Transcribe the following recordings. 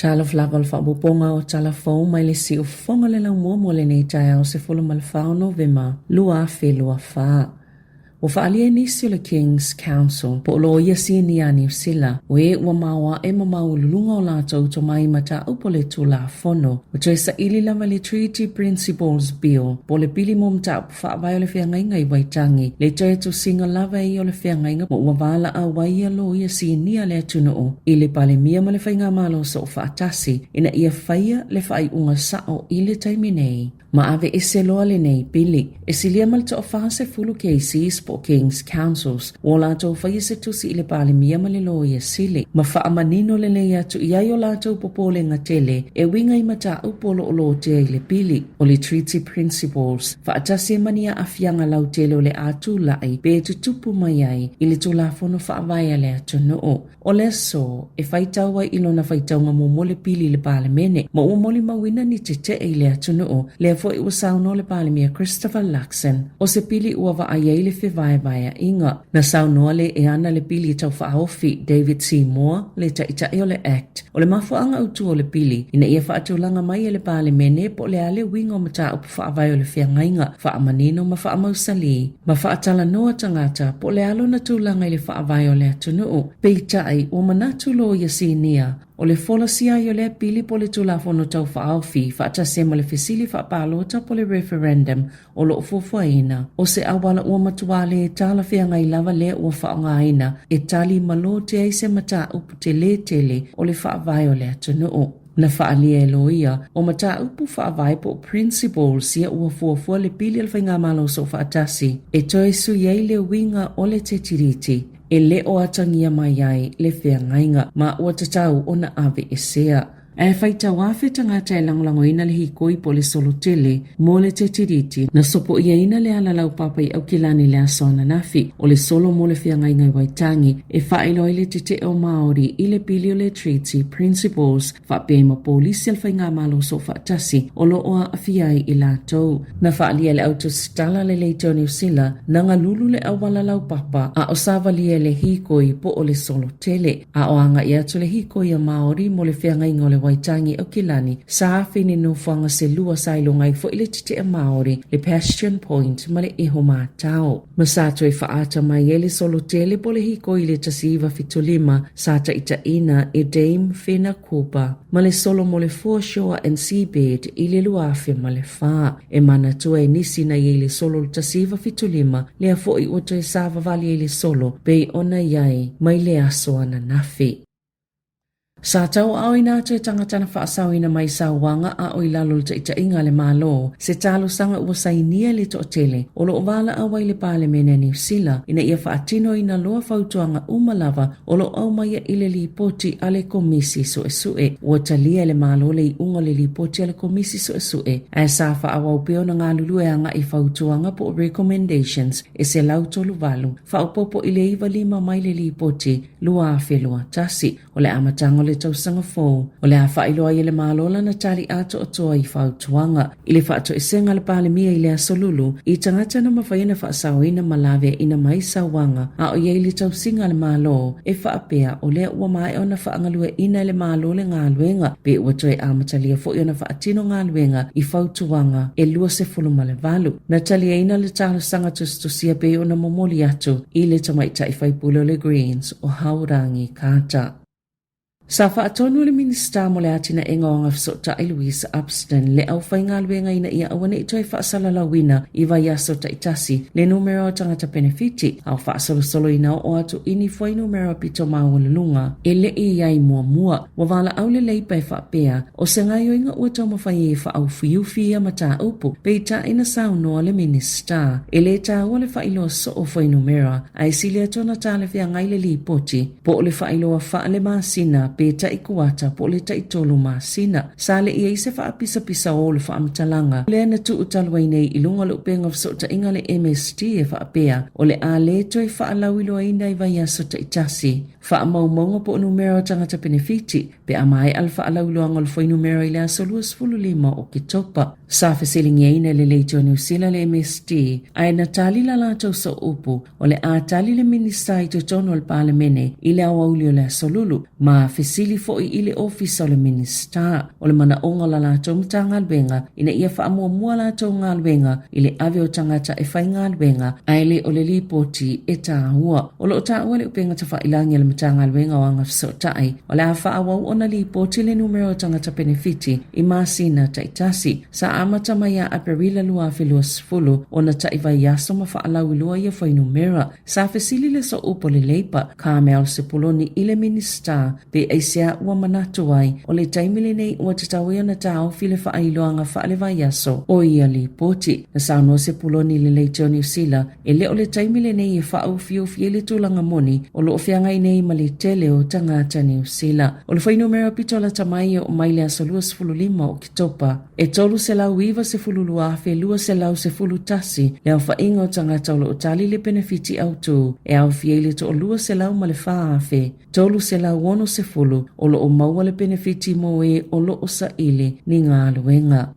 Talofa lava o le faaopoopoga o tala fou mai le siufofoga o le laumua mo lenei taeao 14 Novema 2024. Ua faaalia e nisi o le King's Counsel po o Loia Sinia a Niu Sila, o e ua maoae ma maualuluga o latou tomai mataupu o le Tulafono, ua toe saili lava le Treaty Principles Bill po o le Pili mo Mataupu Faavae o le Feagaiga i Waitangi, le toe tusiga lava ia o le feagaiga ma ua valaau ai ia Loia Sinia a le atunuu i le Palemia ma le Faigamalo Soofaatasi ina ia faia le faaiuga sao i le taimi nei. Ma aveese loa lenei pili. E silia ma le toa-40 KCs po o King's Counsels ua latou faia se tusi i le Palemia ma le Loia Sili, ma faamanino lelei atu i ai o latou popolega tele e uiga i mataupu o lo o lotea i le pili o le Treaty Principles, faatasi ai ma ni aafiaga lautele o le a tulai pe tutupu mai ai i le Tulafono Faavae a le atunuu. O le aso e faitau ai i lona faitauga muamua le pili i le Palemene, ma ua molimauina ni tetee i le atunuu, lea foi ua saunoa le Palemia Christopher Luxon, o se pili ua vaai ai le fevaevaeaiga. Na saunoa le e ana le pili tau faaofi, David Seymour, le Taitai o le act, o le mafuaaga autu o le pili, ina ia faatulaga mai e le Palemene po o le a le uiga o mataupu faavae o le feagaiga, faamanino ma faamausalī, ma faatalanoa tagata po o le a lona tulaga i le faavae o le atunuu. Peitai, ua manatu loia sinia, o le folasia ai o lea pili po o le Tulafono Tau Faaofi faatasi ai ma le fesili faapalota po o le referendum o lo o fuafuaina, o se auala ua matua le talafeagai lava lea ua faaaogaina e tali ma lote ai se mataupu telē tele o le faavae o le atunuu. Na faaalia e loia o mataupu faavae po o principles ia ua fuafua le pili a le Faigamalo Soofaatasi e toe sui ai le uiga o le tetiriti e le o atagia mai ai le feagaiga ma ua tatau ona aveesea. Ae faitau afe tagata e lagolagoina le hikoi po o le solo tele mo le tetiriti na sopoiaina le ala laupapa i Aukilani i le aso ananafi o le solo mo le feagaiga i Waitangi e faailoa ai le tetee o Māori i le pili o le Treaty Principles faapea ai ma polisi a le Faigamalo Soofaatasi o lo o aafia ai i latou. Na faaalia e le autusitala le Leitio o Niu Sila na galulu le auala laupapa a o savalia e le hikoi po o le solo tele. A o agai atu le hikoi a Māori mo le feagaiga o le Waitangi Aukilani, sa afe i ni nofoaga se lua sa iloga ai foi le tetee Māori, le Bastion Point ma le Ihumātao. Ma sa toe faaata mai ai le solo tele po o le hikoi i le 1975 sa taitaiina e Dame Whina Cooper ma le solo mo le Foreshore and Seabed i le 2004. E manatua e nisi na i ai le solo o le 1975, lea foi ua toe savavali ai le solo pei ona i ai mai le aso ananafi. Sa tauaaoina atu e tagata na faasaoina mai sauaga a o i lalo o le taitaiga a le Malo se talosaga ua sainia e le toatele o lo o valaau ai le Palemene a Niu Sila ina ia faatinoina loa fautuaga uma lava o lo o aumaia i le lipoti a le Komisi Suesue. Ua talia e le Malo le iuga o le lipoti a le Komisi Suesue ae sa faaauau pea ona galulue agai i fautuaga po o recommendations e 138, faaopoopo i le 95 mai le lipoti 2021. O le amataga o le tausaga fou, o le a faailoa ai e le Malo lana tali atoatoa i fautuaga i le faatoesega a le Palemia i le Aso Lulu i tagata na mafai ona faasaoina ma laveaiina mai sauaga a o i ai le tausiga a le Malo e faapea o lea ua maea ona faagalueaiina e le Malo le galuega pe ua toe amatalia foi ona faatino galuega i fautuaga e 28. Na taliaina le talosaga tusitusia pei ona momoli atu i le tamaitai faipule o le Greens o Haurangi Carter. Sa faatonu e le Minisita mo le Atinaega o Agafesootai Louise Upston le aufaigaluega ina ia aua ne i toe faasalalauina i vaiaso taitasi le numera o tagata penefiti a o faasolosoloina oo atu i ni fuainumera pito maualuluga e le i i ai muamua. Ua valaau le Leipa e faapea, o se gaoioiga ua taumafai ai e faaufiufi ia mataupu, peitai na saunoa le Minisita, e le taua le faailoa soo o fuainumera, ae sili atu ona talafeagai le lipoti, po o le faailoa faale-masina pe tai-kuata po o le tai-tolu masina. Sa le i ai se faapisapisa o le faamatalaga lea na tuu talu ai nei i luga o le upega fesootaiga a le MSD e faapea, o le a le toe faalauiloaina i vaiaso taitasi faamaumauga po o numera o tagata penefiti pe a maea le faalauiloaga o le fuainumera i le aso 25 o Oketopa. Sa fesiligiaina e le Leitio Niu Sila le MSD, ae na tali la latou sooupu o le a tali le Minisita i totonu o le Palemene i le aoauli o le Aso Lulu, ma fesili foi i le Ofisa o le Minisita. O le manaoga o la latou Matagaluega ina ia faamuamua latou galuega i le ave o tagata e faigaluega ae le o le lipoti e taua. O lo o taua le upega tafailagi a le Matagaluega o Agafesootai o le a faaauau ona lipoti le numera o tagata penefiti i masina taitasi. Sa amata mai ia Aperila 2020 ona ta'i vaiaso ma faalauiloa ia fuainumera. Sa fesili le sooupu o le Leipa, Carmel Sepuloni i le Minisita pe aisea ua manatu ai o le taimi lenei ua tatau ai ona taofi le faailoaga faale-vaiaso o ia lipoti. Na saunoa Sepuloni i le Leitio Niu Sila E le o le taimi lenei e faaofiofia ai le tulaga moni o lo o feagai nei ma le tele o tagata Niu Sila. O le fuainumera pito lata mai e oo mai le aso 25 o Oketopa, e 392,211 le aofaiga o tagata o lo o tali le penefiti autu e aofia i le 204,360 o lo o maua le penefiti mo e o lo o saili ni galuega.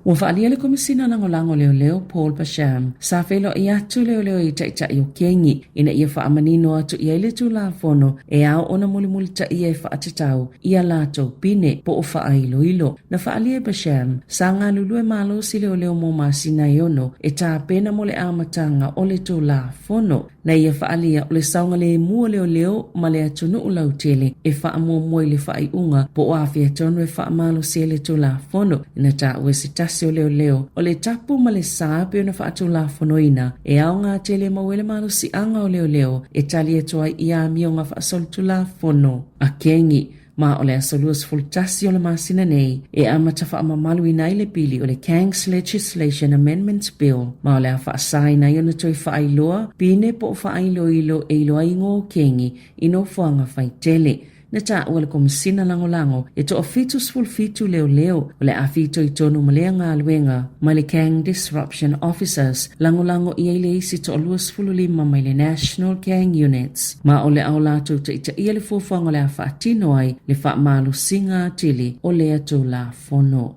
Ua faaalia le Komesina Lagolago Leoleo Paul Basham, sa feiloai atu leoleo i taitai o Kengi ina ia faamanino atu i ai le Tulafono e ao ona mulimulitaia e faatatau i a latou pine po o faailoilo. Na faaalia e Basham, sa galulue malosi leoleo mo masina e ono e tapena mo le amataga o le Tulafono. Na ia faaalia o le saogalemu o leoleo ma le atunuu lautele e faamuamua i le faaiuga po o afea tonu e faamalosia ai le Tulafono. Na taua e se tasi o leoleo o le tapu ma le sa pei ona faatulafonoina e aoga tele e maua ai le malosiaga o leoleo e tali atu ai i amioga faasolitulafono a Kengi. Ma o le aso 21 o le masina nei e amata faamamaluina ai le pili o le Gangs Legislation Amendment Bill, ma o le a faasaina ai ona toe faailoa pine po o faailoilo e iloa ai igoa o kengi i nofoaga faitele. Na taua le Komesina Lagolago e toa 77 leoleo o le a fitoitonu ma lea galuega mai le Gang Disruption Officers, lagolago i ai le isi toa 25 mai le National Gang Units. Ma o le a o latou taitaia le fuafuaga o le a faatino ai le faamalosiga atili o lea Tulafono.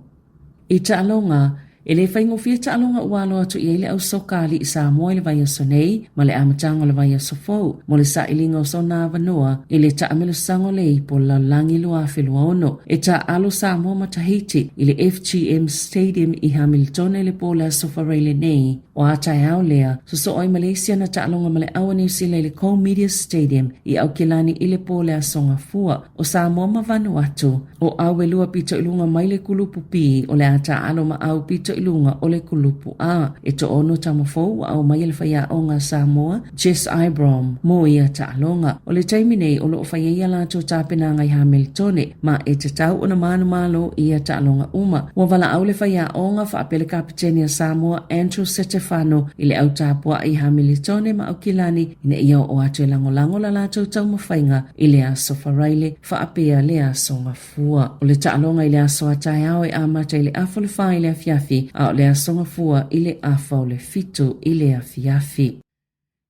I taaloga, e le faigofie taaloga ua alo atu i ai le au soka alii Samoa i le vaiaso nei ma le amataga o le vaiaso fou mo le sailiga o sona avanoa i le taamilosaga o le Ipo Lalolagi 2026. E taaalo Samoa ma Tahiti i le FGM Stadium i Hamiltona i le po o le Aso Faraile nei. O a taeao lea, sosoo ai Malaysia na taaloga ma le au a Niu Sila i le Coal Media Stadium i Aukilani i le po o le Aso Gafua. O Samoa ma Vanuatu, o au e lua pito i luga mai le kulupu B, o le a taaalo ma au pito i luga o le kulupu A. E toaono tama fou ua au mai e le faiaoga a Samoa, Jess Ibrom, mo ia taaloga. O le taimi nei o lo o fai ai a latou tapenaga i Hamiltone, ma e tatau ona manumalo i ia taaloga uma. Ua valaau le faiaoga faapea le Kapeteni a Samoa Andrew Setefano i le au tapuai i Hamilitone ma Aukilani ina ia oo atu e lagolago la latou taumafaiga i le Aso Faraile faapea le Aso Gafua. O le taaloga i le aso a taeao e amata i le afa o le fa i le afiafi a o le Aso Gafua i le afa o le fitu i le afiafi.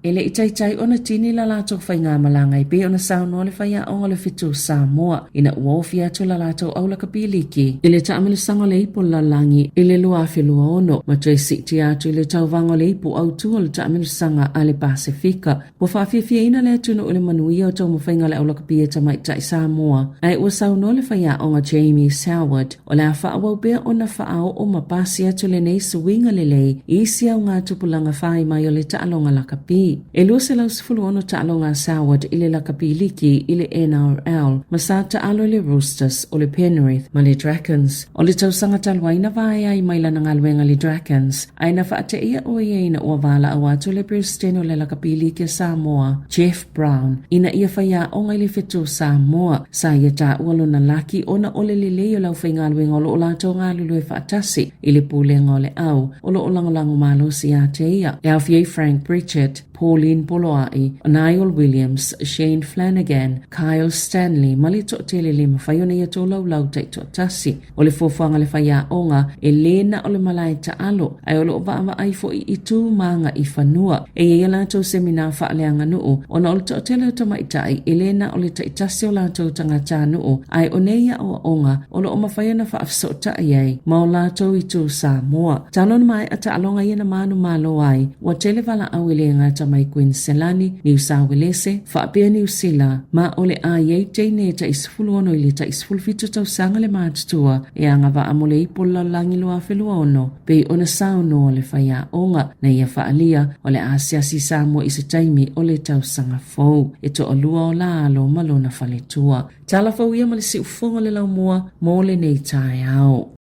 E le i taitai ona tini la latou faigamalaga e pei ona saunoa le faiaoga o le Fetu o Samoa ina ua ofi atu la latou aulakapi liki i le taamilosaga o le ipu o le lalolagi i le 2026 ma toe siitia atu i le tauvaga o le ipu autu o le taamilosaga a le Pasefika. Ua faafiafiaina le atunuu i le manuia o taumafaiga a le aulakapi a tamaitai Samoa ae ua saunoa le faiaoga Jamie Soward O le a faaauau pea ona faaoo ma pasi atu lenei suiga lelei i isi augatupulaga fai mai o le taaloga lakapi. E 216 taaloga a Soward i le lakapi liki i le NRL ma sa taalo i le Roosters o le Penrith ma le Dragons. O le tausaga talu ai na vaea ai mai lana galuega i le Dragons ae na faateia ʻo ia ina ua valaau atu le Peresetene o le lakapi liki a Samoa, Jeff Brown, ina ia faiaoga i le fetu o Samoa. Sa ia taua lona laki ona o le lelei o le aufaigaluega o lo o latou galulue faatasi i le pulega o le au o lo o lagolago malosi ia te ia. E aofia ai Frank Pritchett, Pauline Poloa'i, Niall Williams, Shane Flanagan, Kyle Stanley ma le toatele le mafai ona ia tolaulau taitoatasi. O le fuafuaga a le faiaoga, e lē na o le malae taalo, ae o lo o vaavaai foi i tu ma agaifanua. E i ai a latou semina faaleaganuu ona o le toatele o tamaitai e lē na o le taitasi o latou tagatanuu, ae o nei aoaoga o lo o mafai ona faafesootai ai ma o latou itu Samoa. Talu ona maea taaloga ia na manumalo ai, ua tele valaau e le gata mai Kuiniselani, Niu Sauelese, faapea Niu Sila, ma o le a i ai teine e tai 16 i le tai 17 tausaga le matutua e agavaa mo le Ipu o le Lalolagi 2026, pei ona saunoa le faiaoga na ia faaalia o le a asiasi i Samoa i se taimi o le tausaga fou. E toalua o la alo ma lona faletua. Tala fou ia ma le siufofoga o le laumua mo lenei taeao.